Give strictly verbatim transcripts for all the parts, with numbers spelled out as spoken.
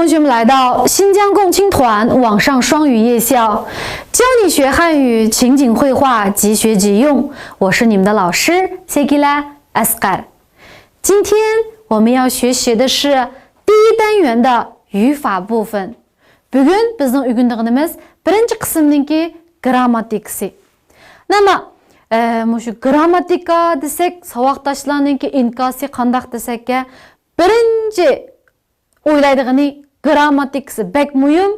同学们来到新疆共青团网上双语夜校，教你学汉语情景会话，即学即用。我是你们的老师谢吉拉阿斯盖尔。今天我们要学习的是第一单元的语法部分。 بۈگۈن بىزنىڭ ئۆگىنىدىغىنىمىز بىرىنچى قىسىمنىڭكى گىرامماتىكىسى. نېمە، ئە، مۇشۇ گىرامماتىكا دېسەك، ساۋاقداشلارنىڭكى ئىنكاسى قانداق دېسەككە، بىرىنچى ئويلايدىغىنى گىرامماتىكىسى بەك مۇھىم.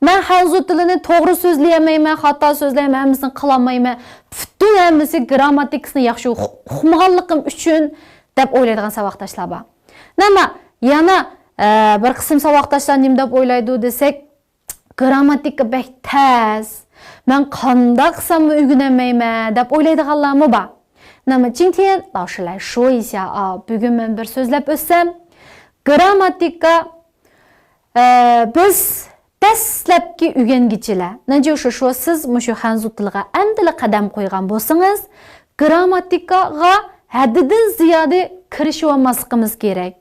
مەن خەنزۇ تىلىنى توغرا سۆزلىيەلمەيمەن، خاتا سۆزلەيمەن، ھەممىسىنى قىلالمايمەن. پۈتۈن ھەممىسى گىرامماتىكىسىنى ياخشى ئۇق-، ئۇقمىغانلىقىم ئۈچۈن دەپ ئويلايدىغان ساۋاقداشلار بار. نېمە، يەنە، ئە، بىر قىسىم ساۋاقداشلار نېمە دەپ ئويلايدۇ دېسەك، گىرامماتىكا بەك تەس، مەن قانداق قىلساممۇ ئۆگىنەلمەيمەن دەپ ئويلايدىغانلارمۇ بار. 那么今天老师来说一下啊، بۈگۈن مەن بىر سۆزلەپ ئۆتسەم، گىرامماتىكا، ئە، بىز دەسلەپكى ئۆگەنگۈچىلەر، 那就是说 سىز مۇشۇ خەنزۇ تىلىغا ئەمدىلا قەدەم قويغان بولسىڭىز، گىرامماتىكاغا ھەددىدىن زىيادە كىرىشىۋالماسلىقىمىز كېرەك.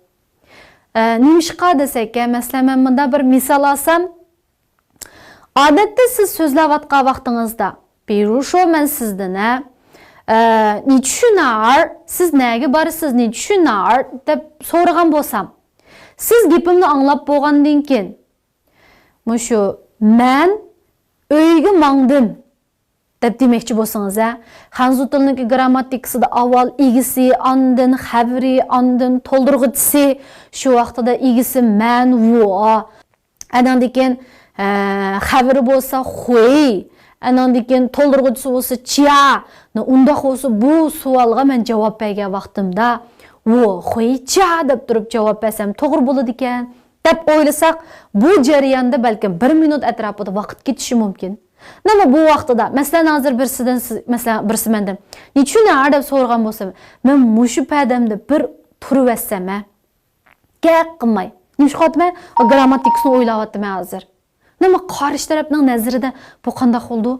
ئە، نېمىشقا دېسەككە، مەسىلەن، مەن مۇنداق بىر مىسال ئالسام، ئادەتتە سىز سۆزلەۋاتقان ۋاقتىڭىزدا، بىرۇشۇ مەن سىزدىن، ئە، ئە، 你去哪儿؟ سىز نەگە بارىسىز؟ 你去哪儿؟ دەپ سورىغان بولسام، سىز گېپىمنى ئاڭلاپ بولغاندىن كېيىن، مۇشۇ مەن ئۆيگە ماڭدىم دەپ دېمەكچى بولسىڭىز، ھە، خەنزۇ تىلىنىڭكى گىرامماتىكىسىدا ئاۋۋال ئىگىسى، ئاندىن خەۋىرى، ئاندىن تولدۇرغۇچىسى. شۇ ۋاقتىدا ئىگىسى مەن، ۋۇ. ئەنىڭدىن كېيىن، ئە، خەۋىرى بولسا خۇي. ئەنىڭدىن كېيىن تولدۇرغۇچىسى بولسا چيا. نە، ئۇنداق بولسا بۇ سوئالغا مەن جاۋاب بەرگەن ۋاقتىمدا، ۋۇ خۇي چيا دەپ تۇرۇپ جاۋاب بەرسەم توغرا بولىدىكەن دەپ ئويلىساق، بۇ جەرياندا بەلكىم بىر مىنۇت ئەتراپىدا ۋاقىت كېتىشى مۇمكىن. نېمە بۇ ۋاقتىدا، مەسىلەن، ھازىر بىرسىدىن سىز، مەسىلەن، بىرسى مەندىن، 你去哪儿؟ دەپ سورىغان بولسا، مەن مۇشۇ پەدەمدە بىر تۇرۇۋەتسەم، ھە؟ گەپ قىلماي. نېمىشقا قىلىۋاتىمەن؟ گىرامماتىكىسىنى ئويلاۋاتىمەن ھازىر. نېمە قارشى تەرەپنىڭ نەزىرىدە بۇ قانداق بولىدۇ؟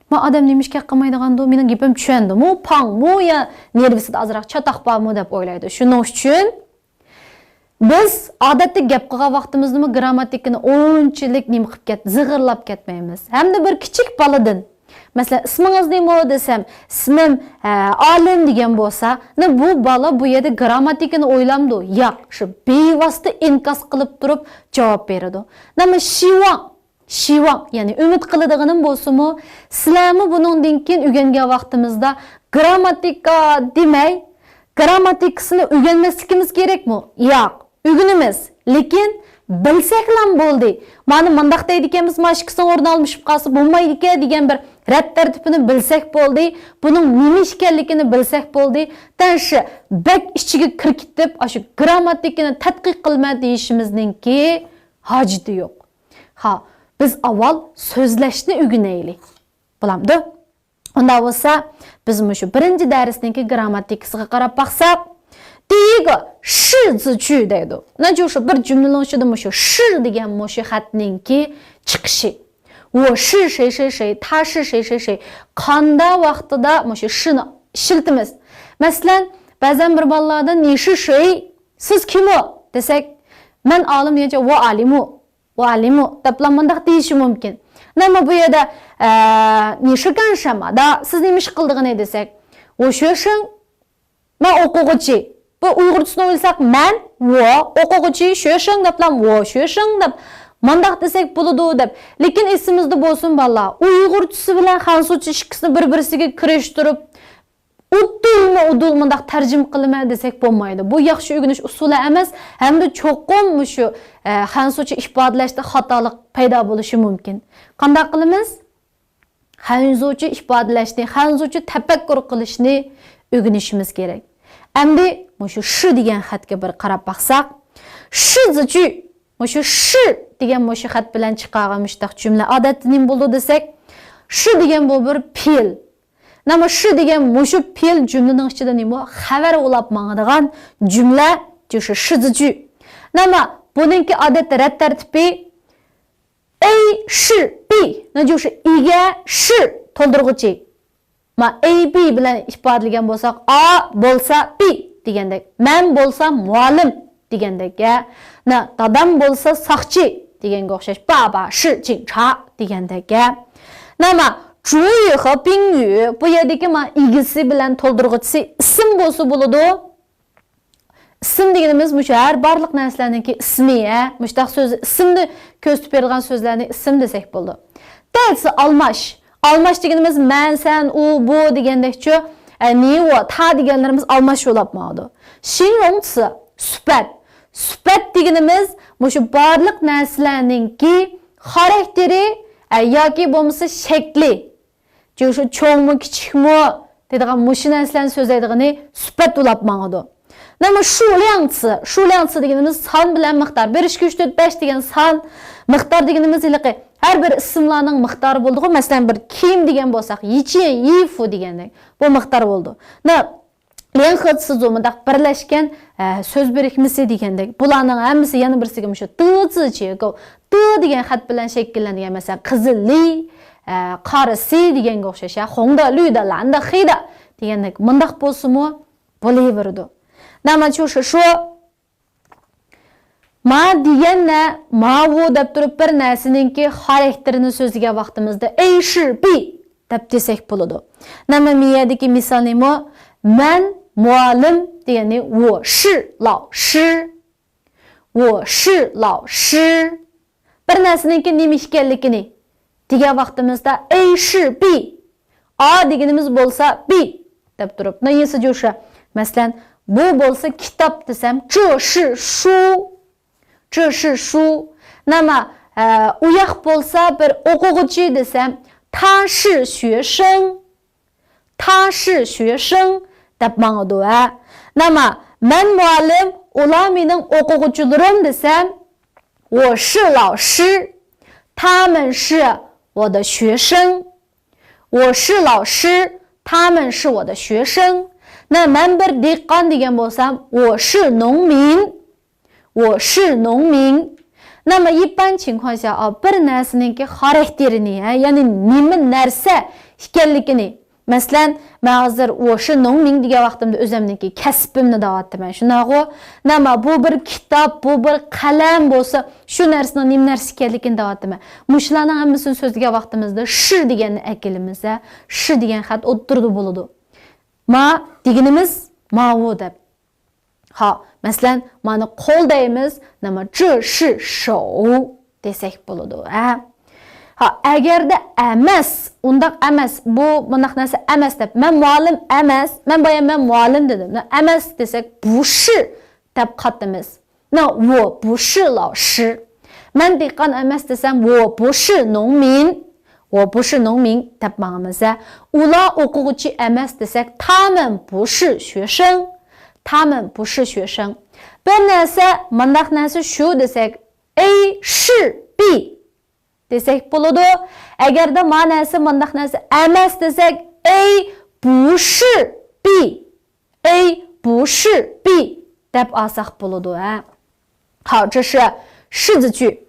ما ئادەم نېمىشقا گەپ قىلمايدىغاندۇ؟ مېنىڭ گېپىم چۈشەندىمۇ، پاڭمۇ يا نېرۋىسىدا ئازراق چاتاق بارمۇ دەپ ئويلايدۇ. شۇنىڭ ئۈچۈن بىز ئادەتتە گەپ قىلغان ۋاقتىمىزدىمۇ گىرامماتىكىنى ئۇنچىلىك نېمە قىلىپ كەت-، زىغىرلاپ كەتمەيمىز. ھەمدە بىر كىچىك بالىدىن، مەسىلەن، ئىسمىڭىز نېمە دېسەم، ئىسمىم، ھە، ئالىم دېگەن بولسا، نە بۇ بالا بۇ يەردە گىرامماتىكىنى ئويلامدۇ؟ ياق، شۇ بىۋاسىتە ئىنكاس قىلىپ تۇرۇپ جاۋاب بېرىدۇ. نېمە شىۋاڭ؟ شىۋاڭ، يەنى ئۈمىد قىلىدىغىنىم بولسىمۇ، سىلەرمۇ بۇنىڭدىن كېيىن ئۆگەنگەن ۋاقتىمىزدا گىرامماتىكا دېمەي، گىرامماتىكىسىنى ئۆگەنمەسلىكىمىز كېرەكمۇ؟ ياق، ئۆگىنىمىز. لېكىن بىلسەكلام بولدى. مانا مۇنداق دەيدىكەنمىز، مانا ئىككىسىنىڭ ئورنى ئالمىشىپ قالسا بولمايدىكەن دېگەن بىر رەت تەرتىپىنى بىلسەك بولدى. بۇنىڭ نېمە ئىكەنلىكىنى بىلسەك بولدى. تەنشى بەك ئىچىگە كىرىپ كېتىپ، ئاشۇ گىرامماتىكىنى تەتقىق قىلىمەن دېيىشىمىزنىڭكى ھاجىتى يوق. ھا، بىز ئاۋۋال سۆزلەشنى ئۆگىنەيلى. بولامدۇ؟ ئۇنداق بولسا، بىز مۇشۇ بىرىنچى دەرسنىڭكى گىرامماتىكىسىغا قاراپ باقساق، 第一个是字句 دەيدۇ. 那就是 بىر جۈملىنىڭ ئىچىدە مۇشۇ 是 دېگەن مۇشۇ خەتنىڭكى چىقىشى. 我是谁谁谁، 他是谁谁谁. قانداق ۋاقتىدا مۇشۇ 是نى ئىشلىتىمىز؟ مەسىلەن، بەزەن بىر بالىلاردىن 你是谁؟ سىز كىم ئۇ؟ دېسەك، مەن ئالىم دېگەنچە، 我 ئالىم ئۇ. 我 ئالىم ئۇ دەپلا مۇنداق دېيىشى مۇمكىن. نېمە بۇ يەردە، ئە، 你是干什么的؟ سىز نېمە ئىش قىلىدىغىنى دېسەك، 我学生، مەن ئوقۇغۇچى. بۇ ئۇيغۇرچىسىنى ئويلىساق، مەن، 我، ئوقۇغۇچى، 学生 دەپلا، 我学生 دەپ مۇنداق دېسەك بولىدۇ دەپ. لېكىن ئېسىمىزدە بولسۇن، بالىلار، ئۇيغۇرچىسى بىلەن خەنزۇچە ئىككىسىنى بىر-بىرسىگە كىرىشتۈرۈپ، ئۇدۇلمۇ ئۇدۇل مۇنداق تەرجىمە قىلىمەن دېسەك بولمايدۇ. بۇ ياخشى ئۆگىنىش ئۇسۇلى ئەمەس، ھەمدە چوقۇم مۇشۇ، ئە، خەنزۇچە ئىپادىلەشتە خاتالىق پەيدا بولۇشى مۇمكىن. قانداق قىلىمىز؟ خەنزۇچە ئىپادىلەشنى، خەنزۇچە تەپەككۇر قىلىشنى ئۆگىنىشىمىز كېرەك. ئەمدى مۇشۇ 是 دېگەن خەتكە بىر قاراپ باقساق، 是字句، مۇشۇ 是 دېگەن مۇشۇ خەت بىلەن چىقارغان مۇشۇنداق جۈملە ئادەتتە نېمە بولىدۇ دېسەك، 是 دېگەن بۇ بىر پېئىل. نېمە 是 دېگەن مۇشۇ پېئىل جۈملىنىڭ ئىچىدە نېمە؟ خەۋەر ئۇلاپ ماڭىدىغان جۈملە، 就是 是字句. نېمە بۇنىڭكى ئادەتتە رەت تەرتىپى A 是 B، 那就是 ئىگە 是 تولدۇرغۇچى. ما A B بىلەن ئىپادىلىگەن بولساق، A بولسا B دېگەندەك، مەن بولسام مۇئەللىم. دېگەندەك گەپ. نە، دادام بولسا ساقچى دېگەنگە ئوخشاش، 爸爸是警察 دېگەندەك گەپ. نەمە، 主语和宾语 بۇ يەردىكى ما ئىگىسى بىلەن تولدۇرغۇچىسى ئىسىم بولسا بولىدۇ. ئىسىم دېگىنىمىز مۇشۇ ھەر بارلىق نەرسىلەرنىڭكى ئىسمى، ھە؟ مۇشۇنداق سۆز، ئىسىمنى كۆرسىتىپ بېرىدىغان سۆزلەرنى ئىسىم دېسەك بولىدۇ. 代词 ئالماش. ئالماش دېگىنىمىز مەن، سەن، ئۇ، بۇ دېگەندەكچۇ. ئە، 你، 我، 他 دېگەنلىرىمىز ئالماش بولاپ ماڭىدۇ. 形容词 سۈپەت. سۈپەت دېگىنىمىز مۇشۇ بارلىق نەرسىلەرنىڭكى خاراكتېرى، ئە، ياكى بولمىسا شەكلى. شۇ چوڭمۇ، كىچىكمۇ دەيدىغان مۇشۇ نەرسىلەرنى سۆزلەيدىغىنى سۈپەت بولاپ ماڭىدۇ. نېمە 数量词؟ 数量词 دېگىنىمىز سان بىلەن مىقدار. بىر، ئىككى، ئۈچ، تۆت، بەش دېگەن سان، مىقدار دېگىنىمىز ھېلىقى ھەر بىر ئىسىملارنىڭ مىقدارى بولىدىغۇ. مەسىلەن، بىر كىيىم دېگەن بولساق، 一件衣服 دېگەندەك، بۇ مىقدار بولىدۇ. نە، 联合词组 مۇنداق بىرلەشكەن، ئە، سۆز بىرىكمىسى دېگەندەك. بۇلارنىڭ ھەممىسى يەنە بىرسىگە مۇشۇ 的 字结构، 的 دېگەن خەت بىلەن شەكىللەنگەن. مەسىلەن، قىزىل 绿، ئە، قارا 绿 دېگەنگە ئوخشاش، ھە، 红的، 绿的، 蓝的، 黑的 دېگەندەك. مۇنداق بولسىمۇ بولۇۋېرىدۇ. نەمە 就是说 ما دېگەن نە، 么物 دەپ تۇرۇپ بىر نەرسىنىڭكى خاراكتېرىنى سۆزلىگەن ۋاقتىمىزدا A 是 B دەپ دېسەك بولىدۇ. نەمە مىيەدىكى مىسالنىمۇ مەن مۇئەللىم دېگەننى 我是老师، 我是老师. بىر نەرسىنىڭكى نېمە ئىكەنلىكىنى دېگەن ۋاقتىمىزدا A 是 B، A دېگىنىمىز بولسا B دەپ تۇرۇپ، 那意思就是، مەسىلەن، بۇ بولسا كىتاب دېسەم، 这是书، 这是书. نېمە، ئە، ئۇياق بولسا بىر ئوقۇغۇچى دېسەم، 他是学生، 他是学生 دەپ ماڭىدۇ، ھە. نېمە، مەن مۇئەللىم، ئۇلار مېنىڭ ئوقۇغۇچىلىرىم دېسەم، 我是老师، 他们是我的学生. 我是老师，他们是我的学生. نە، مەن بىر دېھقان دېگەن بولسام، 我是农民، 我是农民. نېمە، 一般情况下، ئا، بىر نەرسىنىڭكى خاراكتېرىنى، ھە، يەنى نېمە نەرسە ئىكەنلىكىنى، مەسىلەن، مەن ھازىر 我是农民 دېگەن ۋاقتىمدا ئۆزۈمنىڭكى كەسپىمنى دەۋاتىمەن، شۇنداقغۇ؟ نېمە، بۇ بىر كىتاب، بۇ بىر قەلەم بولسا، شۇ نەرسىنىڭ نېمە نەرسە ئىكەنلىكىنى دەۋاتىمەن. مۇشۇلارنىڭ ھەممىسىنى سۆزلىگەن ۋاقتىمىزدا 是 دېگەننى ئەكېلىمىز، ھە، 是 دېگەن خەت ئوتتۇرىدا بولىدۇ. ما دېگىنىمىز 么物 دەپ. ھا، مەسىلەن، مانا قول دەيمىز، نېمە، 这是手 دېسەك بولىدۇ، ھە. ھا، ئەگەردە ئەمەس، ئۇنداق ئەمەس، بۇ مۇنداق نەرسە ئەمەس دەپ، مەن مۇئەللىم ئەمەس، مەن بايا مەن مۇئەللىم دېدىم. ئەمەس دېسەك، 不是 دەپ قاتىمىز. 那我不是老师. مەن دېھقان ئەمەس دېسەم، 我不是农民، 我不是农民 دەپ ماڭىمىز، ھە. ئۇلار ئوقۇغۇچى ئەمەس دېسەك، 他们不是学生، 他们不是学生. بىر نەرسە، مۇنداق نەرسە شۇ دېسەك، A 是 B دېسەك بولىدۇ. ئەگەردە ما نەرسە، مۇنداق نەرسە ئەمەس دېسەك، A 不是 B، A 不是 B دەپ ئالساق بولىدۇ، ھە. 好，这是式子句.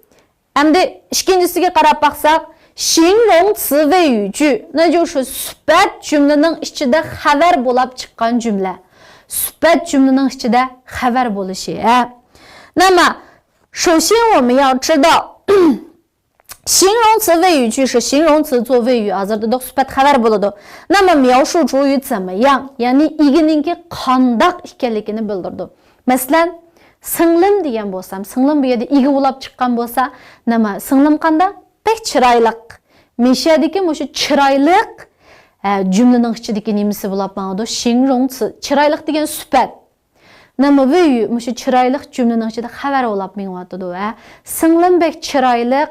ئەمدى ئىككىنچىسىگە قاراپ باقساق، 形容词谓语句، 那就是 سۈپەت جۈملىنىڭ ئىچىدە خەۋەر بولاپ چىققان جۈملە. سۈپەت جۈملىنىڭ ئىچىدە خەۋەر بولۇشى، ھە. 那么，首先我们要知道 形容词谓语句是形容词做谓语 ھازىر دېدۇق، سۈپەت خەۋەر بولىدۇ. 那么描述主语怎么样، يەنى ئىگىنىڭكى قانداق ئىكەنلىكىنى بىلدۈرىدۇ. مەسىلەن، سىڭلىم دېگەن بولسام، سىڭلىم بۇ يەردە ئىگە بولاپ چىققان بولسا، نېمە، سىڭلىم قانداق؟ بەك چىرايلىق. مىشەدىكى مۇشۇ چىرايلىق، ئە، جۈملىنىڭ ئىچىدىكى نېمىسى بولاپ ماڭىدۇ؟ 形容词. چىرايلىق دېگەن سۈپەت. نېمە، 谓语 مۇشۇ چىرايلىق جۈملىنىڭ ئىچىدە خەۋەر بولاپ مېڭىۋاتىدۇ، ھە. سىڭلىم بەك چىرايلىق،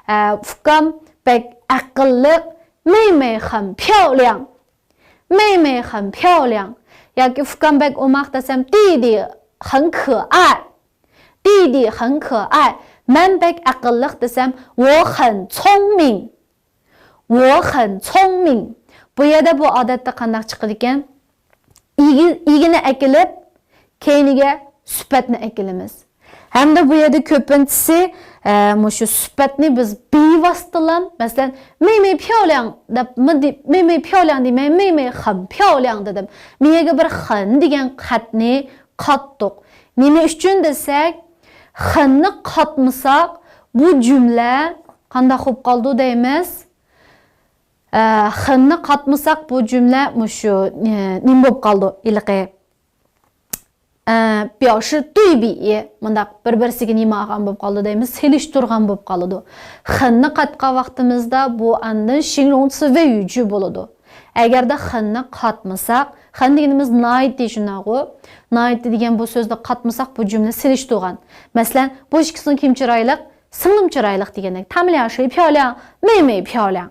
ئە، ئۇكام بەك ئەقىللىق، 妹妹很漂亮، 妹妹很漂亮. ياكى ئۇكام بەك ئوماق دېسەم، 弟弟很可爱، 弟弟很可爱. مەن بەك ئەقىللىق دېسەم، 我很聪明، 我很聪明. بۇ يەردە بۇ ئادەتتە قانداق چىقىدىكەن؟ ئىگە-، ئىگىنى ئەكېلىپ، كەينىگە سۈپەتنى ئەكېلىمىز. ھەمدە بۇ يەردە كۆپىنچىسى، ئە، مۇشۇ سۈپەتنى بىز بىۋاسىتىلا، مەسىلەن، 妹妹漂亮 دەپ، 妹妹漂亮 دېمەي، 妹妹很漂亮 دېدىم. مېيەگە بىر 很 دېگەن خەتنى قاتتۇق. نېمە ئۈچۈن دېسەك، خېننى قاتمىساق، بۇ جۈملە قانداق بولۇپ قالىدۇ دەيمىز؟ ئە، خېننى قاتمىساق، بۇ جۈملە مۇشۇ، ئە، نېمە بولۇپ قالىدۇ؟ ھېلىقى، ئە، 表示对比، مۇنداق بىر-بىرسىگە نېمە ئالغان بولۇپ قالىدۇ دەيمىز؟ سېلىشتۇرغان بولۇپ قالىدۇ. 和 نى قاتقان ۋاقتىمىزدا بۇ ئاندىن 形容词谓语句 بولىدۇ. ئەگەردە 和 نى قاتمىساق، 和 دېگىنىمىز ناھايىتى شۇنداقغۇ. ناھايىتى دېگەن بۇ سۆزنى قاتمىساق، بۇ جۈملە سېلىشتۇرغان. مەسىلەن، بۇ ئىككىسىنىڭ كىم چىرايلىق؟ سىڭلىم چىرايلىق دېگەندەك. 他们俩谁漂亮؟ 妹妹漂亮.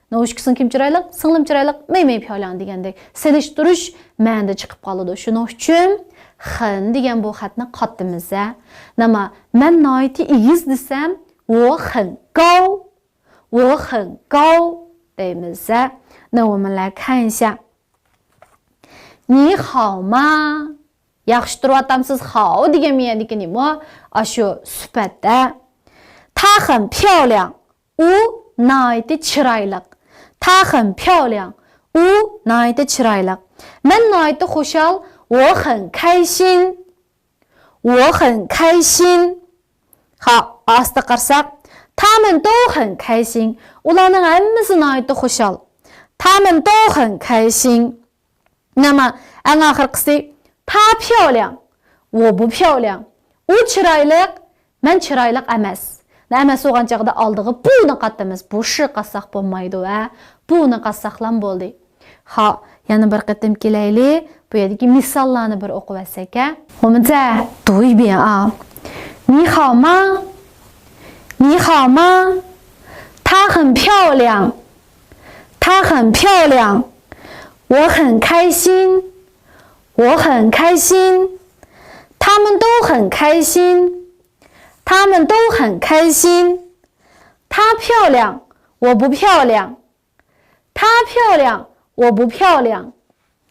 那 ئۇ ئىككىسىنىڭ كىم چىرايلىق؟ سىڭلىم چىرايلىق، 妹妹漂亮 دېگەندەك سېلىشتۇرۇش مەنىدە چىقىپ قالىدۇ. شۇنىڭ ئۈچۈن 和 دېگەن بۇ خەتنى قاتتىمىز-ە. نېمە، مەن ناھايىتى ئېگىز دېسەم، 我很高. 我很高 دەيمىز-ە. 那我们来看一下. 你好吗؟ ياخشى تۇرۇۋاتامسىز؟ 好 دېگەن مەنىدىكى نېمە؟ ئاشۇ سۈپەت-ە. 她很漂亮. ئۇ ناھايىتى چىرايلىق. 她很漂亮. ئۇ ناھايىتى چىرايلىق. مەن ناھايىتى خۇشال. 我很开心. 我很开心. ھا، ئاستا قارىساق. 他们都很开心. ئۇلارنىڭ ھەممىسى ناھايىتى خۇشال. 他们都很开心. 那么، ئەڭ ئاخىرقىسى، 她漂亮، 我不漂亮. ئۇ چىرايلىق، مەن چىرايلىق ئەمەس. ئەمەس بولغان چاغدا ئالدىغا 不 نى قاتىمىز. 不是 قاتساق بولمايدۇ، ھە؟ 不 نى قاتساقلام بولدى. ھا، يەنە بىر قېتىم كېلەيلى. بۇ يەردىكى مىساللارنى بىر ئوقۇۋەتسەك، ھە؟ 我们再读一遍啊. 你好吗؟ 你好吗？她很漂亮，她很漂亮，我很开心，我很开心，他们都很开心，他们都很开心。她漂亮，我不漂亮，她漂亮，我不漂亮。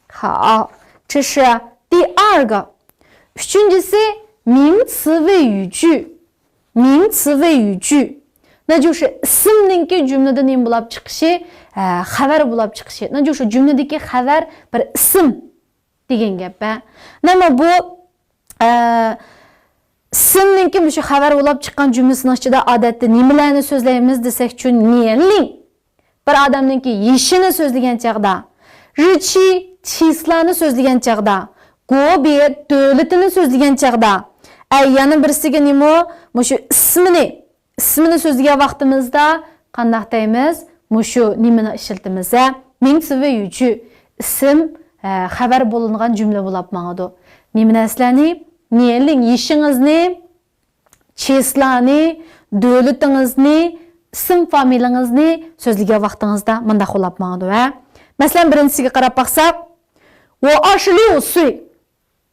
好，这是第二个。 ئۈچىنچىسى، 名词谓语句. 名词谓语句. 那就是 ئىسىمنىڭكى جۈملىدە نېمە بولاپ چىقىشى، ئە، خەۋەر بولاپ چىقىشى. 那就是 جۈملىدىكى خەۋەر بىر ئىسىم دېگەن گەپ، ھە. نېمە بۇ، ئە، ئىسىمنىڭكى مۇشۇ خەۋەر بولاپ چىققان جۈملىسىنىڭ ئىچىدە ئادەتتە نېمىلەرنى سۆزلەيمىز دېسەك، 年龄. بىر ئادەمنىڭكى يېشىنى سۆزلىگەن چاغدا، 日期، چىسلانى سۆزلىگەن چاغدا، 国别، دۆلىتىنى سۆزلىگەن چاغدا، ئەي، يەنە بىرسىگە نېمە؟ مۇشۇ ئىسمىنى، ئىسمىنى سۆزلىگەن ۋاقتىمىزدا قانداق دەيمىز؟ مۇشۇ نېمىنى ئىشلىتىمىز، ھە؟ 名词谓语句. ئىسىم، ھە، خەۋەر بولۇنغان جۈملە بولاپ ماڭىدۇ. نېمە نەرسىلەرنى؟ 年龄، يېشىڭىزنى، چىسلانى، دۆلىتىڭىزنى، ئىسىم فامىلىڭىزنى سۆزلىگەن ۋاقتىڭىزدا مۇنداق بولاپ ماڭىدۇ، ھە. مەسىلەن، بىرىنچىسىگە قاراپ باقساق، 我二十六岁.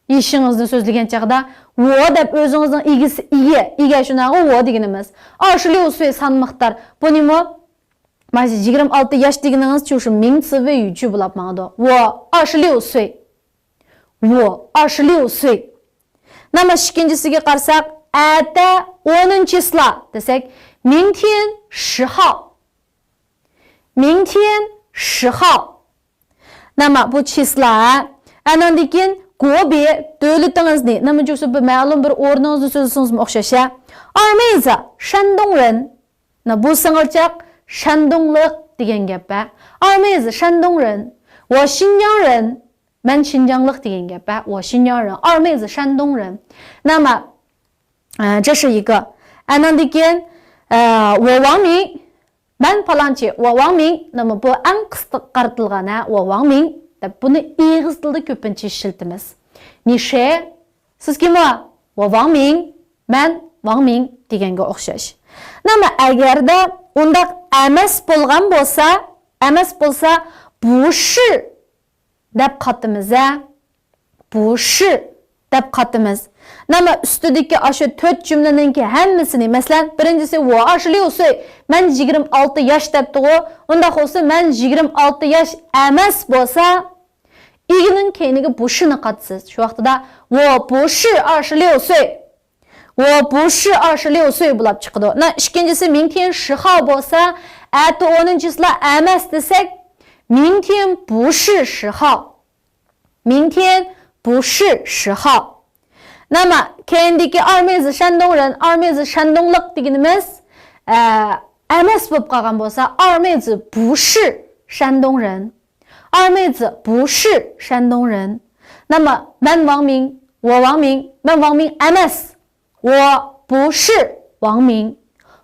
يېشىڭىزنى سۆزلىگەن چاغدا، 我 دەپ ئۆزىڭىزنىڭ ئىگىسى، ئىگە، ئىگە شۇنداقغۇ 我 دېگىنىمىز. 二十六岁 سان مىقدار. بۇ نېمە؟ مانا يىگىرمە ئالتە ياش دېگىنىڭىزچە شۇ 名词谓语句 بولاپ ماڭىدۇ. 我二十六岁. 我二十六岁. نېمە، ئىككىنچىسىگە قارىساق، ئەتە ئونىنچى چىسلا دېسەك، 明天十号. 明天十号. نېمە، بۇ چىسلا. ئاناندىن كېيىن 国别، دۆلىتىڭىزنى، نېمە، جۇسۇ بىر مەلۇم بىر ئورنىڭىزنى سۆزلىسىڭىزمۇ ئوخشاش، ھە. 二妹子، 山东人. نېمە، بۇ سىڭىلچاق شەندۇڭلۇق دېگەن گەپ، ھە. 二妹子، 山东人. 我新疆人. مەن شىنجاڭلىق دېگەن گەپ، ھە. 我新疆人. 二妹子، 山东人. نېمە، ئە، 这是一个. ئاناندىن كېيىن، ئە، 我王明. مەن پالانچى، 我王明. نېمە، بۇ ئەڭ قىسقا قارىتىلغان، ھە. 我王明 دەپ بۇنى ئېغىز تىلدا كۆپىنچە ئىشلىتىمىز. 你谁؟ سىز كىم؟ 我王明. مەن 王明 دېگەنگە ئوخشاش. نېمە، ئەگەردە ئۇنداق ئەمەس بولغان بولسا، ئەمەس بولسا، 不是 دەپ قاتىمىز، ھە. 不是 دەپ قاتىمىز. نېمە، ئۈستىدىكى ئاشۇ تۆت جۈملىنىڭكى ھەممىسىنى، مەسىلەن، بىرىنچىسى، 我二十六岁، مەن يىگىرمە ئالتە ياش دەپتىغۇ. ئۇنداق بولسا، مەن يىگىرمە ئالتە ياش ئەمەس بولسا، ئىگىنىڭ كەينىگە 不是 نى قاتىسىز. شۇ ۋاقتىدا، 我不是二十六岁. 我不是二十六岁 بولاپ چىقىدۇ. نېمە، ئىككىنچىسى، 明天十号 بولسا، ئەتە ئونىنچى چىسلا ئەمەس دېسەك، 明天不是十号. 明天不是十号.那么 كەينىدىكى 二妹子山东人، 二妹子山东 لىق دېگىنىمىز، ئە، ئەمەس بولۇپ قالغان بولسا، 二妹子不是山东人، 二妹子不是山东人。那么 مەن 王明، 我王明، مەن 王明 ئەمەس، 我不是王明،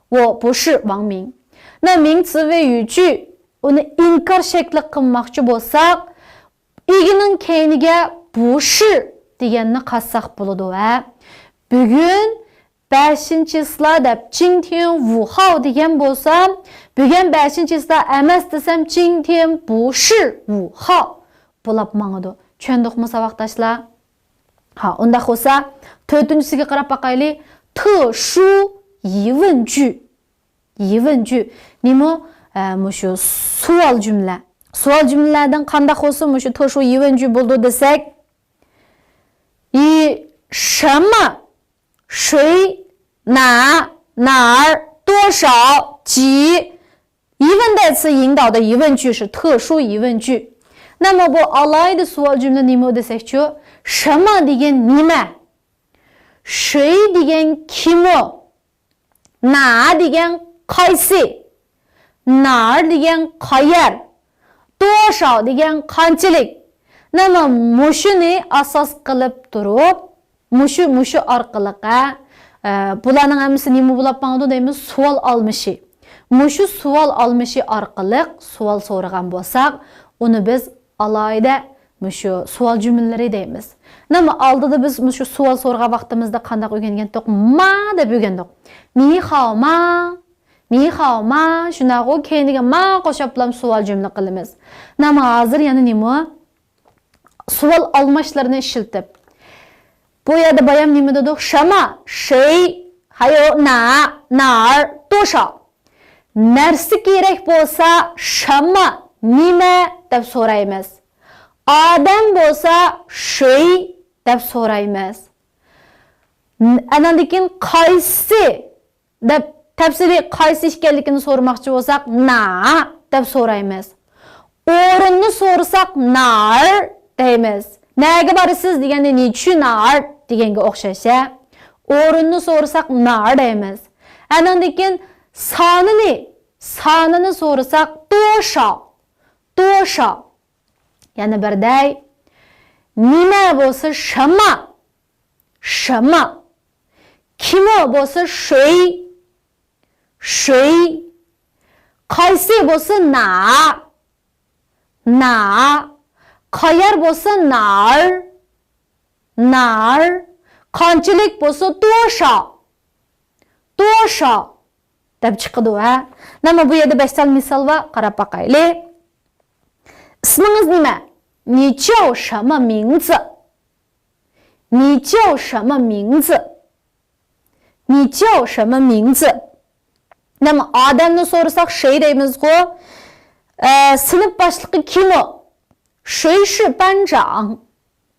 我不是王明。 那名词谓语句 ئۇنى ئىنكار شەكلى قىلماقچى بولساق، ئىگىنىڭ كەينىگە 不是 دېگەننى قاتساق بولىدۇ ھە. بۈگۈن بەشىنچى چىسلا دەپ 今天五号 دېگەن بولسام، بۈگۈن بەشىنچى چىسلا ئەمەس دېسەم، 今天不是五号 بولاپ ماڭىدۇ. چۈشەندۇقمۇ ساۋاقداشلار؟ ھا، ئۇنداق بولسا، تۆتىنچىسىگە قاراپ باقايلى. 特殊疑问句. 疑问句. نېمە؟ ئە، مۇشۇ سوئال جۈملە. سوئال جۈملىلەردىن قانداق بولسا مۇشۇ 特殊疑问句 بولىدۇ دېسەك، 一،什么，谁，哪，哪儿，多少，几。 疑问代词引导的疑问句是特殊疑问句。 نېمە بۇ ئالاھىدە سوئال جۈملە نېمە دېسەكچۇ؟ 什么 دېگەن نېمە؟ 谁 دېگەن كىم ئۇ؟ 哪 دېگەن قايسى؟ 哪儿 دېگەن قايەر؟ 多少 دېگەن قانچىلىك؟ نېمە مۇشۇنى ئاساس قىلىپ تۇرۇپ، مۇشۇ، مۇشۇ ئارقىلىق، ھە، ئە، بۇلارنىڭ ھەممىسى نېمە بولاپ ماڭىدۇ دەيمىز؟ سوئال ئالمىشى. مۇشۇ سوئال ئالمىشى ئارقىلىق سوئال سورىغان بولساق، ئۇنى بىز ئالاھىدە مۇشۇ سوئال جۈملىلىرى دەيمىز. نېمە ئالدىدا بىز مۇشۇ سوئال سورىغان ۋاقتىمىزدا قانداق ئۆگەنگەنتۇق؟ 吗 دەپ ئۆگەندۇق. 你好吗؟ 你好吗؟ شۇنداقغۇ، كەينىگە 吗 قوشۇپلام سوئال جۈملە قىلىمىز. نېمە ھازىر يەنە نېمە؟ سوئال ئالماشلىرىنى ئىشلىتىپ. بۇ يەردە بايام نېمە دېدۇق؟ 什么، 谁، 还有哪، 哪儿، 多少. نەرسە كېرەك بولسا 什么، نېمە دەپ سورايمىز. ئادەم بولسا 谁 دەپ سورايمىز. ئاندىن كېيىن قايسى دەپ، تەپسىلىي قايسى ئىكەنلىكىنى سورىماقچى بولساق، 哪 دەپ سورايمىز. ئورۇننى سورىساق، 哪儿 دەيمىز. نەگە بارىسىز دېگەندە، 你去哪儿 دېگەنگە ئوخشاش ھە. ئورۇننى سورىساق، 哪儿 دەيمىز. ئاندىن كېيىن سانىنى، سانىنى سورىساق، 多少، 多少. يەنە بىر دەي. نېمە بولسا، 什么، 什么. كىم ئۇ بولسا، 谁، 谁. قايسى بولسا، 哪، 哪. قايەر بولسا، 哪儿، 哪儿. قانچىلىك بولسا، 多少، 多少 دەپ چىقىدۇ ھە. نېمە بۇ يەردە بەش تال مىسال بار، قاراپ باقايلى. ئىسمىڭىز نېمە؟ 你叫什么名字؟ 你叫什么名字؟ 你叫什么名字؟ نېمە ئادەمنى سورىساق، 谁 دەيمىزغۇ؟ ئە، سىنىپ باشلىقى كىم ئۇ؟ 谁是班长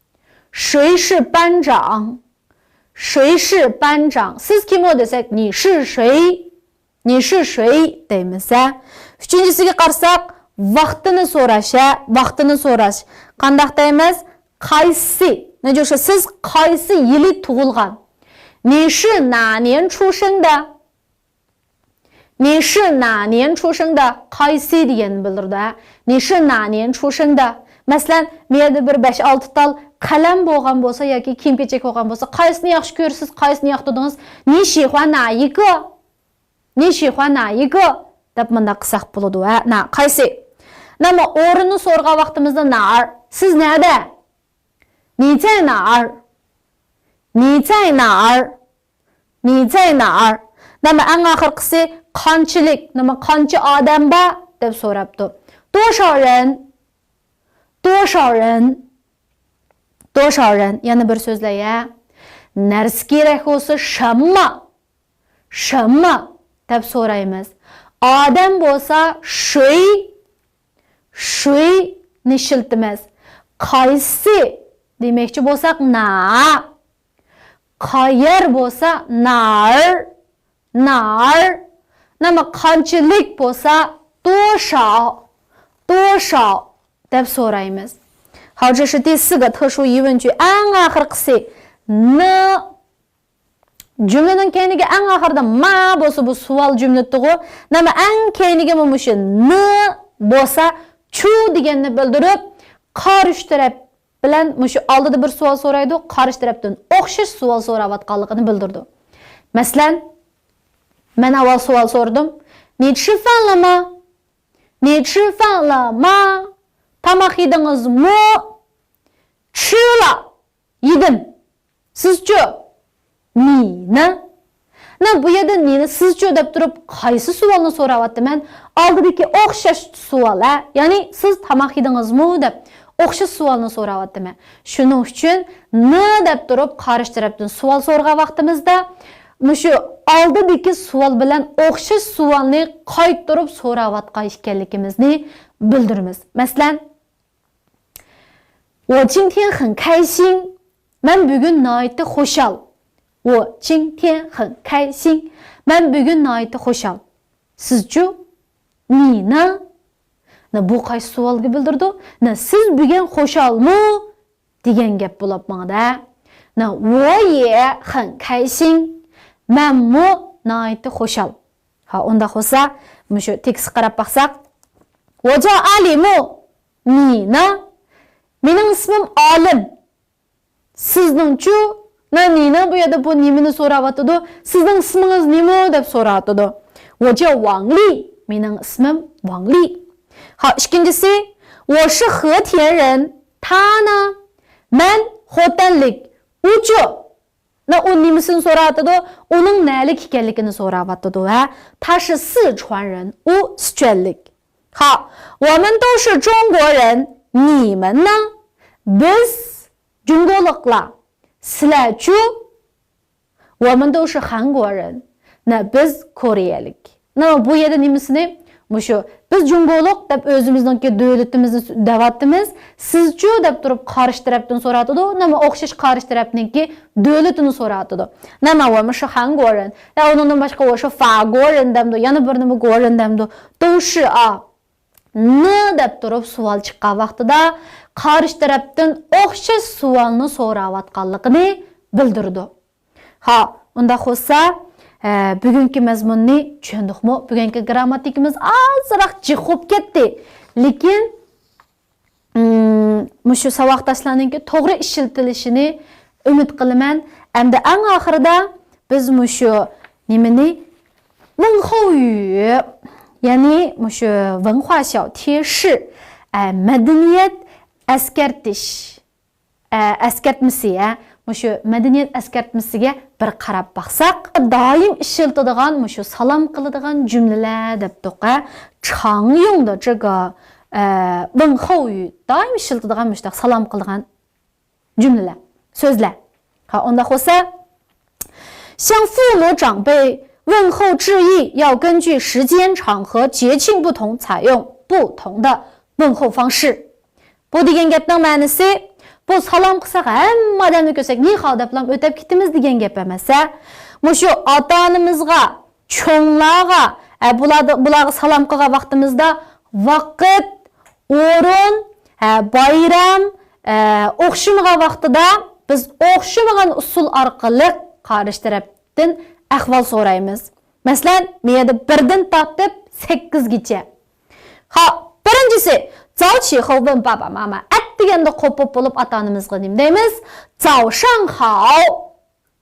؟ 谁是班长؟ 谁是班长؟ سىز كىم ئۇ دېسەك، 你是谁؟ 你是谁 دەيمىز ھە. ئۈچىنچىسىگە قارىساق، ۋاقتىنى سوراش ھە، ۋاقتىنى سوراش. قانداق دەيمىز؟ قايسى؟ نەجۇشى، سىز قايسى يىلى تۇغۇلغان؟ 你是哪年出生的؟ 你是哪年出生的؟ قايسى دېگەننى بىلدۈرىدۇ ھە. 你是哪年出生的؟ مەسىلەن، مەيەردە بىر بەش-ئالتە تال قەلەم بولغان بولسا ياكى كىيىم-كېچەك بولغان بولسا، قايسىنى ياخشى كۆرىسىز، قايسىنى ياقتۇردىڭىز؟ 你喜欢哪一个؟ 你喜欢哪一个؟ دەپ مۇنداق قىلساق بولىدۇ ھە. 哪، قايسى؟ نېمە ئورۇننى سورىغان ۋاقتىمىزدا 哪儿؟ سىز نەدە؟ 你在哪儿؟ 你在哪儿؟ 你在哪儿؟ نېمە ئەڭ ئاخىرقىسى قانچىلىك، نېمە قانچە ئادەم بار دەپ سوراپتۇ. 多少人؟ 多少人؟ 多少人؟ يەنە بىر سۆزلەي ھە. نەرسە كېرەك بولسا 什么؟ 什么 دەپ سورايمىز. ئادەم بولسا 谁، 谁نى ئىشلىتىمىز. قايسى دېمەكچى بولساق 哪، قايەر بولسا 哪儿، 哪儿. نېمە قانچىلىك بولسا 多少، 多少 دەپ سورايمىز. 好，这是第四个特殊疑问句. ئەڭ ئاخىرقىسى نى. جۈملىنىڭ كەينىگە ئەڭ ئاخىرىدا ما بولسا، بۇ سوئال جۈملىتىغۇ. نېمە، ئەڭ كەينىگىمۇ مۇشۇ نى بولسا، چۇ دېگەننى بىلدۈرۈپ، قارشى تەرەپ بىلەن مۇشۇ ئالدىدا بىر سوئال سورايدۇ، قارشى تەرەپتىن ئوخشاش سوئال سوراۋاتقانلىقىنى بىلدۈرىدۇ. مەسىلەن، مەن ئاۋۋال سوئال سورىدىم. 你吃饭了吗؟ 你吃饭了吗؟ تاماق يېدىڭىزمۇ؟ 吃了. يېدىم. سىزچۇ؟ 你呢؟ نە، بۇ يەردە 你呢، سىزچۇ دەپ تۇرۇپ، قايسى سوئالنى سوراۋاتىمەن؟ ئالدىدىكى ئوخشاش سوئال، ھە؟ يەنى، سىز تاماق يېدىڭىزمۇ؟ دەپ ئوخشاش سوئالنى سوراۋاتىمەن. شۇنىڭ ئۈچۈن 呢 دەپ تۇرۇپ، قارشى تەرەپتىن سوئال سورىغان ۋاقتىمىزدا، مۇشۇ ئالدىدىكى سوئال بىلەن ئوخشاش سوئالنى قايتۇرۇپ سوراۋاتقان ئىكەنلىكىمىزنى بىلدۈرىمىز. مەسىلەن، 我今天很开心. مەن بۈگۈن ناھايىتى خۇشال. 我今天很开心. مەن بۈگۈن ناھايىتى خۇشال. سىزچۇ؟ 你呢؟ 那 بۇ قايسى سوئالنى بىلدۈرىدۇ؟ 那 سىز بۈگۈن خۇشالمۇ؟ دېگەن گەپ بولۇپ ماڭىدۇ. 那 我也很开心. مەنمۇ ناھايىتى خۇشال. ھا، ئۇنداق بولسا، مۇشۇ تېكىستكە قاراپ باقساق. 我叫阿里木. 你呢؟ مېنىڭ ئىسمىم ئالىم. سىزنىڭچۇ؟ 那你呢؟ بۇ يەردە بۇ نېمىنى سوراۋاتىدۇ؟ سىزنىڭ ئىسمىڭىز نېمە؟ دەپ سوراۋاتىدۇ. 我叫 ۋاڭلى. مېنىڭ ئىسمىم ۋاڭلى. ھا، ئىككىنچىسى، 我是和田人. 他呢؟ مەن خوتەنلىك. ئۇچۇ؟ 那 ئۇ نېمىسىنى سوراۋاتىدۇ؟ ئۇنىڭ نەلىك ئىكەنلىكىنى سوراۋاتىدۇ، ھە؟ 他是四川人. ئۇ سىچۈەنلىك. 好，我们都是中国人. 你们呢？ بىز جۇڭگولۇقلار. سىلەرچۇ؟ 我们都是韩国人. 那 بىز كورېيەلىك. 那 بۇ يەردە نېمىسىنى؟ مۇشۇ، بىز جۇڭگولۇق دەپ ئۆزىمىزنىڭكى دۆلىتىمىزنى دەۋاتىمىز. سىزچۇ دەپ تۇرۇپ قارشى تەرەپتىن سوراۋاتىدۇ. 那么 ئوخشاش قارشى تەرەپنىڭكى دۆلىتىنى سوراۋاتىدۇ. 那么 我们是韩国人. يا ئۇنىڭدىن باشقا 我是法国人 دەمدۇ، يەنە بىر نېمە 国人 دەمدۇ. 都是 ئا. 呢 دەپ تۇرۇپ سوئال چىققان ۋاقتىدا قارشى تەرەپتىن ئوخشاش سوئالنى سوراۋاتقانلىقىنى بىلدۈرىدۇ. ھا، ئۇنداق بولسا، ئە، بۈگۈنكى مەزمۇننى چۈشەندۇقمۇ؟ بۈگۈنكى گىرامماتىكىمىز ئازراق جىق بولۇپ كەتتى. لېكىن، ئىم، مۇشۇ ساۋاقداشلارنىڭكى توغرا ئىشلىتىلىشىنى ئۈمىد قىلىمەن. ئەمدى ئەڭ ئاخىرىدا بىز مۇشۇ نېمىنى؟ 问候语، يەنى مۇشۇ 文化小贴士، ئە، مەدەنىيەت ئەسكەرتىش. ئە، ئەسكەرتمىسى، ھە، مۇشۇ مەدەنىيەت ئەسكەرتمىسىگە بىر قاراپ باقساق، دائىم ئىشلىتىدىغان مۇشۇ سالام قىلىدىغان جۈملىلەر دەپتۇق، ھە. 常用的这个، ئە، 问候语، دائىم ئىشلىتىدىغان مۇشۇنداق سالام قىلىدىغان جۈملىلەر، سۆزلەر. ھا، ئۇنداق بولسا، 向父母长辈问候致意要根据时间、场合、节庆不同，采用不同的问候方式。 بۇ دېگەن گەپنىڭ مەنىسى، بۇ سالام قىلساق، ھەممە ئادەمنى كۆرسەك، 你好 دەپلا ئۆتۈپ كېتىمىز دېگەن گەپ ئەمەس، ھە. مۇشۇ ئاتا-ئانىمىزغا، چوڭلارغا، ئە، بۇلاردا، بۇلارغا سالام قىلغان ۋاقتىمىزدا ۋاقىت، ئورۇن، ھە، بايرام، ئە، ئوخشىمىغان ۋاقتىدا بىز ئوخشىمىغان ئۇسۇل ئارقىلىق قارشى تەرەپتىن ئەھۋال سورايمىز. مەسىلەن، مۇ يەردە بىردىن تارتىپ سەككىزگىچە. ھا، بىرىنچىسى، 早起后问爸爸妈妈. ئەتىگەندە قوپۇپ بولۇپ ئاتا-ئانىمىزغا نېمە دەيمىز؟ 早上好.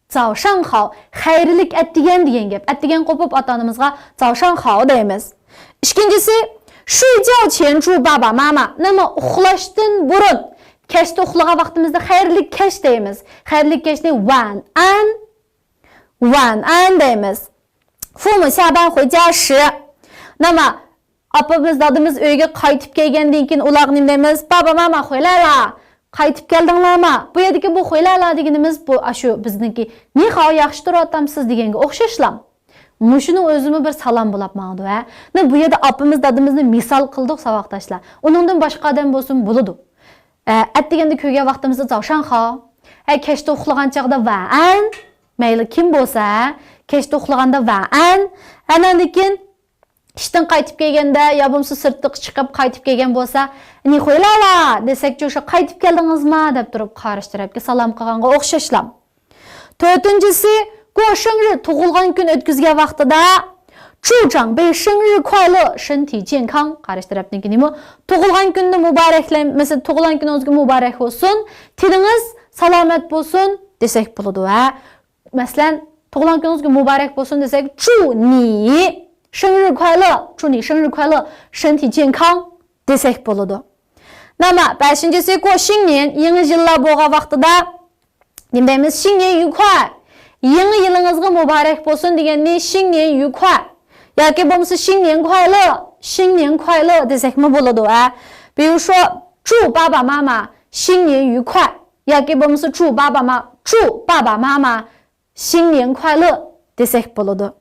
早上好. خەيرلىك ئەتىگەن دېگەن گەپ. ئەتىگەن قوپۇپ ئاتا-ئانىمىزغا 早上好 دەيمىز. ئىككىنچىسى، 睡觉前祝爸爸妈妈. نېمە، ئۇخلاشتىن بۇرۇن، كەچتە ئۇخلىغان ۋاقتىمىزدا خەيرلىك كەچ دەيمىز. خەيرلىك كەچنى 晚安. 晚安 دەيمىز. 父母下班回家时. نېمە، ئاپىمىز، دادىمىز ئۆيگە قايتىپ كەلگەندىن كېيىن ئۇلارغا نېمە دەيمىز؟ 爸爸妈妈回来啦. قايتىپ كەلدىڭلارمۇ؟ بۇ يەردىكى بۇ 回来啦 دېگىنىمىز بۇ، ئاشۇ بىزنىڭكى 你好، ياخشى تۇرۇۋاتامسىز دېگەنگە ئوخشاشلا. مۇشۇنىڭ ئۆزىمۇ بىر سالام بولاپ ماڭىدۇ، ھە؟ نە، بۇ يەردە ئاپىمىز، دادىمىزنى مىسال قىلدۇق، ساۋاقداشلار. ئۇنىڭدىن باشقا ئادەم بولسىمۇ بولىدۇ. ئە، ئەتىگەندە كۆرگەن ۋاقتىمىزدا 早上好. ھە، كەچتە ئۇخلىغان چاغدا 晚安. مەيلى كىم بولسا، ھە، كەچتە ئۇخلىغاندا 晚安. ئاناندىن كېيىن ئىشتىن قايتىپ كەلگەندە يا بولمىسا سىرتقا چىقىپ قايتىپ كەلگەن بولسا، 你回来啦 دېسەكچۇ، شۇ قايتىپ كەلدىڭىزما دەپ تۇرۇپ قارشى تەرەپكە سالام قىلغانغا ئوخشاشلا. تۆتىنچىسى، 过生日، تۇغۇلغان كۈن ئۆتكۈزگەن ۋاقتىدا، 祝长辈生日快乐، 身体健康. قارشى تەرەپنىڭكىنىمۇ، تۇغۇلغان كۈننى مۇبارەكلەي-، مەسىلەن، تۇغۇلغان كۈنىڭىزگە مۇبارەك بولسۇن، تېنىڭىز سالامەت بولسۇن دېسەك بولىدۇ. ھە، مەسىلەن، تۇغۇلغان كۈنىڭىزگە مۇبارەك بولسۇن دېسەك، 祝你生日快乐، 祝你生日快乐، 身体健康دېسەك بولىدۇ. 那么، بەشىنچىسى، 过新年، يېڭى يىللار بولغان ۋاقتىدا نېمە دەيمىز؟ 新年愉快. يېڭى يىلىڭىزغا مۇبارەك بولسۇن دېگەننى 新年愉快 ياكى بولمىسا 新年快乐، 新年快乐 دېسەكمۇ بولىدۇ، ھە. 比如说، 祝爸爸妈妈新年愉快 ياكى بولمىسا 祝爸爸妈-، 祝爸爸妈妈新年快乐 دېسەك بولىدۇ.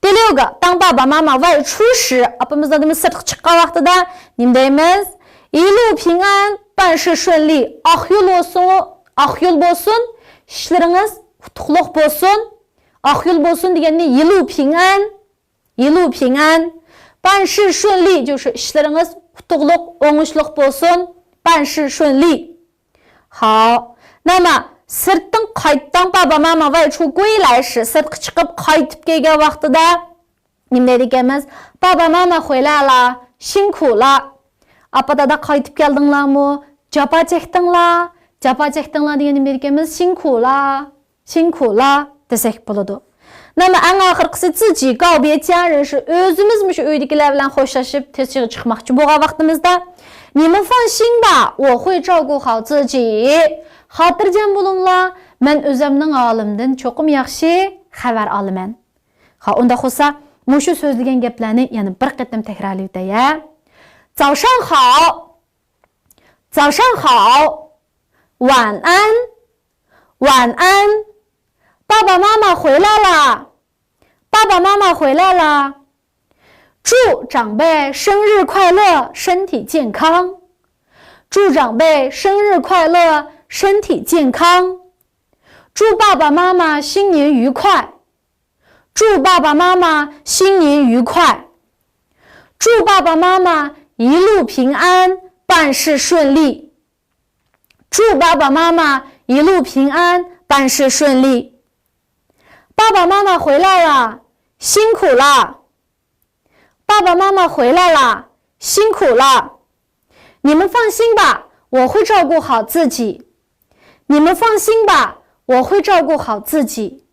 第六个، 当爸爸妈妈外出时، ئاپىمىز دادىمىز سىرتقا چىققان ۋاقتىدا نېمە دەيمىز؟ 一路平安، 万事顺利، ئاق يول بولسۇن، ئاق يول بولسۇن، ئىشلىرىڭىز ئۇتۇقلۇق بولسۇن. ئاق يول بولسۇن دېگەننى 一路平安، 一路平安، 万事顺利، 就是ئىشلىرىڭىز ئۇتۇقلۇق، ئوڭۇشلۇق بولسۇن، 万事顺利. 好，那么 سىرتتىن قايتتاڭ، 爸爸妈妈外出归来时، سىرتقا چىقىپ قايتىپ كەلگەن ۋاقتىدا نېمە دەيدىكەنمىز؟ 爸爸妈妈回来了，辛苦了. ئاپا دادا قايتىپ كەلدىڭلارمۇ؟ جاپا چەكتىڭلار. جاپا چەكتىڭلار دېگەندە نېمە دەيدىكەنمىز؟ 辛苦了، 辛苦了 دېسەك بولىدۇ. 那么 ئەڭ ئاخىرقىسى، 自己告别家人时، ئۆزىمىز مۇشۇ ئۆيدىكىلەر بىلەن خوشلىشىپ تېز چىقماقچى بولغان ۋاقتىمىزدا، 你们放心吧，我会照顾好自己. خاتىرجەم بولۇڭلار، مەن ئۆزۈمنىڭ ھالىمدىن چوقۇم ياخشى خەۋەر ئالىمەن. ھا، ئۇنداق بولسا، مۇشۇ سۆزلىگەن گەپلەرنى يەنە بىر قېتىم تەكرارلىۋېتەي. 早上好، 早上好. 晚安，晚安. 爸爸妈妈回来了，爸爸妈妈回来了。祝长辈生日快乐，身体健康。祝长辈生日快乐，身体健康。祝爸爸妈妈新年愉快。 祝爸爸妈妈新年愉快。祝爸爸妈妈一路平安，万事顺利。祝爸爸妈妈一路平安，万事顺利。爸爸妈妈回来了，辛苦了。爸爸妈妈回来了，辛苦了。你们放心吧，我会照顾好自己。你们放心吧，我会照顾好自己。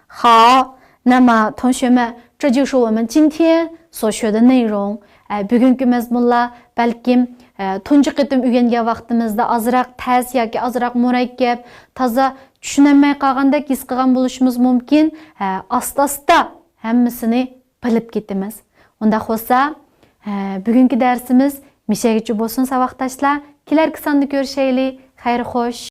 好，那么同学们，这就是我们今天所学的内容. ئە، بۈگۈنكى مەزمۇنلار بەلكىم، ئە، تۇنجى قېتىم ئۆگەنگەن ۋاقتىمىزدا ئازراق تەس ياكى ئازراق مۇرەككەپ، تازا چۈشىنەلمەي قالغاندەك ھېس قىلغان بولۇشىمىز مۇمكىن. ئە، ئاستا-ئاستا ھەممىسىنى بىلىپ كېتىمىز. ئۇنداق بولسا، ئە، بۈگۈنكى دەرسىمىز مۇشەگىچە بولسۇن، ساۋاقداشلار. كېلەركى ساندا كۆرۈشەيلى. خەير خوش.